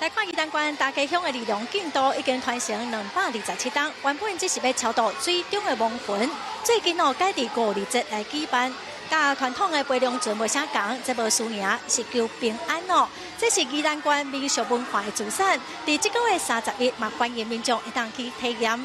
來看宜蘭縣大溪鄉的二龍競渡已經傳承227冬，原本只是欲超渡水中的亡魂，最近哦改佇五二節來舉辦。佮傳統的扒龍船無啥仝，這無輸贏，是求平安哦。這是宜蘭縣民俗文化的資產，佇這個月31嘛歡迎民眾會當去體驗。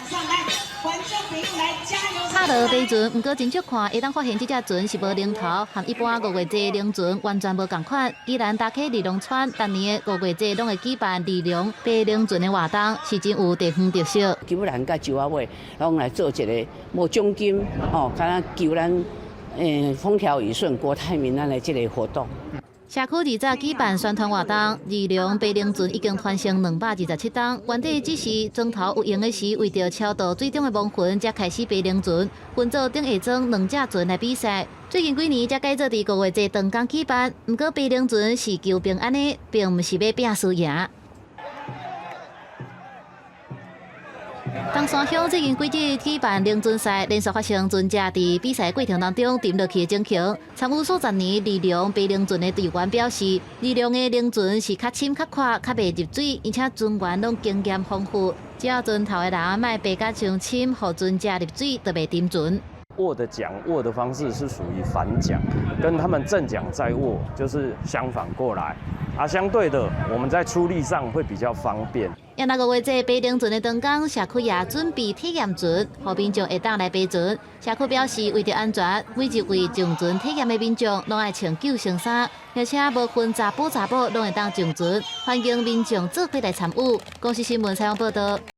上來，觀眾朋友來加油！拍落爬船，毋過真少看，會當發現這隻船是無龍頭，和一般五月節龍船完全無仝款。宜蘭大溪二龍村逐年的五月節攏會舉辦二龍爬龍船的活動，是真有地方特色。基本人佮石仔尾攏來做一个無獎金哦，敢若求咱風調雨順、國泰民安的這个活動。社區自早舉辦宣傳活動，二龍爬龍船已經傳承227冬。原底只是船頭有閒的時，為著超渡水中的亡魂，才開始爬龍船，分做頂下莊兩隻船來比賽。最近幾年才改做佇五月節當工舉辦。毋過爬龍船是求平安的，並毋是欲拚輸贏。東山鄉最近幾日舉辦龍船賽，連續發生船隻佇比賽過程當中沉落去的情形。參與數十年二龍爬龍船的隊員表示，二龍的龍船是較深、較闊、較袂入水，而且船員攏經驗豐富，只要船頭的人莫爬甲傷深，予船隻入水，就袂沉船。握的槳握的方式是屬於反槳，跟他們正槳在握就是相反過來。啊，相對的，我們在出力上會比較方便。若五月節爬龍船的當工，社區也準備體驗船，予民眾會當來爬船。社區表示，為著安全，每一位上船體驗的民眾攏愛穿救生衫，而且無分查埔查某攏會當上船，歡迎民眾做伙來參與。公視新聞採訪報導。